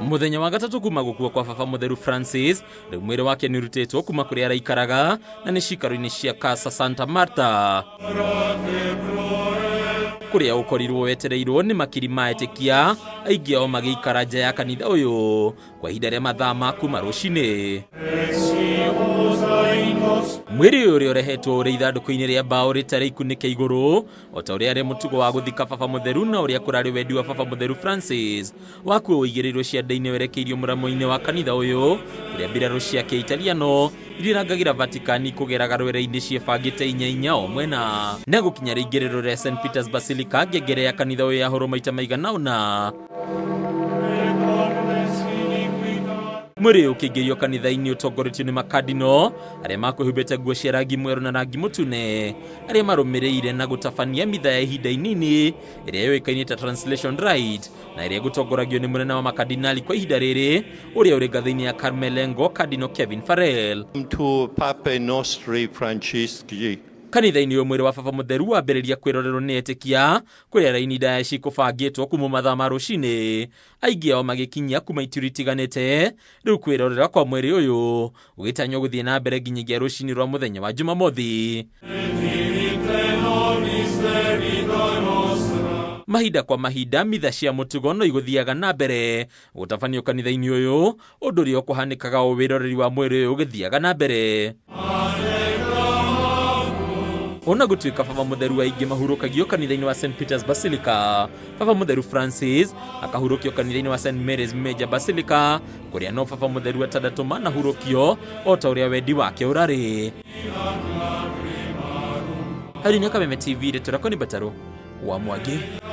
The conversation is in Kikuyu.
Mũthenya wa gatatũ kuma gũkua kwa Baba Mũtheru Francis, rĩu mwĩrĩ wake nĩ ũrutĩtwo kuma kũrĩa araikaraga na nĩ ciikaro-inĩ cia Casa Santa Marta, kũrĩa ũkorirwo wetereirwo nĩ makiri ma etĩkia, aingĩ ao magĩikara nja ya kanitha ũyũ kwa ihinda rĩa mathaa ma kuma rũcinĩ. Mwĩrĩ ũyũ ũrĩa ũrehetwo ũrĩ ithandũkũ-inĩ rĩa mbaũ rĩtarĩ ikunĩke igũrũ, o ta ũrĩa arĩ mũtugo wa gũthika Baba Mũtheru na ũrĩa kũrarĩ wendi wa Baba Mũtheru Francis wakuo ũigĩrĩirwo ciande-inĩ werekeirio mũramo-inĩ wa kanitha ũyũ, kũrĩa mbirarũ cia Kĩitaliano iria irangagĩra Vatikani kũgeraga rwere-inĩ ciĩbangĩte inya inya o mwena. Na gũkinya rĩingĩrĩro rĩa St Peter's Basilica, ngengere ya kanitha ũyũ yahũrwo maita maigana ũna. Mwĩrĩ ũyũ ũkĩingĩrio kanitha-inĩ ũtongoretio nĩ makadino arĩa makwĩhumbĩte nguo cia rangi mwerũ na rangi mũtune, arĩa marũmĩrĩire na gũtabania mitha ya ihinda inini ĩrĩa yũĩkaine ta Translation Rite na ĩrĩa ĩgũtongoragio nĩ mũnene wa makadinali kwa ihinda rĩrĩ ũrĩa ũrĩ ngathĩ-inĩ ya Carmelengo Cardinal Kevin Farrell. To Pape Nostri Francisci. Kanitha-inĩ ũyũ mwĩrĩ wa Baba Mũtheru wambĩrĩria kwĩrorerwo nĩ etĩkia kũrĩa raini ndaya cikũbangĩtwo kuma mathaa ma rũcinĩ, aingĩ ao magĩkinyia kuma ituri itiganĩte. Rĩu kwĩrorera kwa mwĩrĩ ũyũ gũgĩtanywo gũthiĩ na mbere nginyagia rũcinĩ rwa mũthenya wa Jumamothi. Mahinda kwa mahinda mitha cia mũtugo no igũthiaga na mbere gũtabanio kanitha-inĩ ũyũ, ũndũ ũrĩa ũkũhanĩkaga o wĩroreri wa mwĩrĩ ũyũ ũgĩthiaga na mbere. Ona gũtuĩka Baba Mũtheru aingĩ mahurũkagio kanitha-inĩ wa St Peter's Basilica, Baba Mũtheru Francis akahurũkio kanitha-inĩ wa St Mary's Major Basilica, kũrĩa no Baba Mũtheru atandatũ manahurũkio o ta ũrĩa wendi wake ũrarĩ. Harĩ Kameme TV, rĩtwa rĩakwa nĩ Mbatarũ wa Mwangi.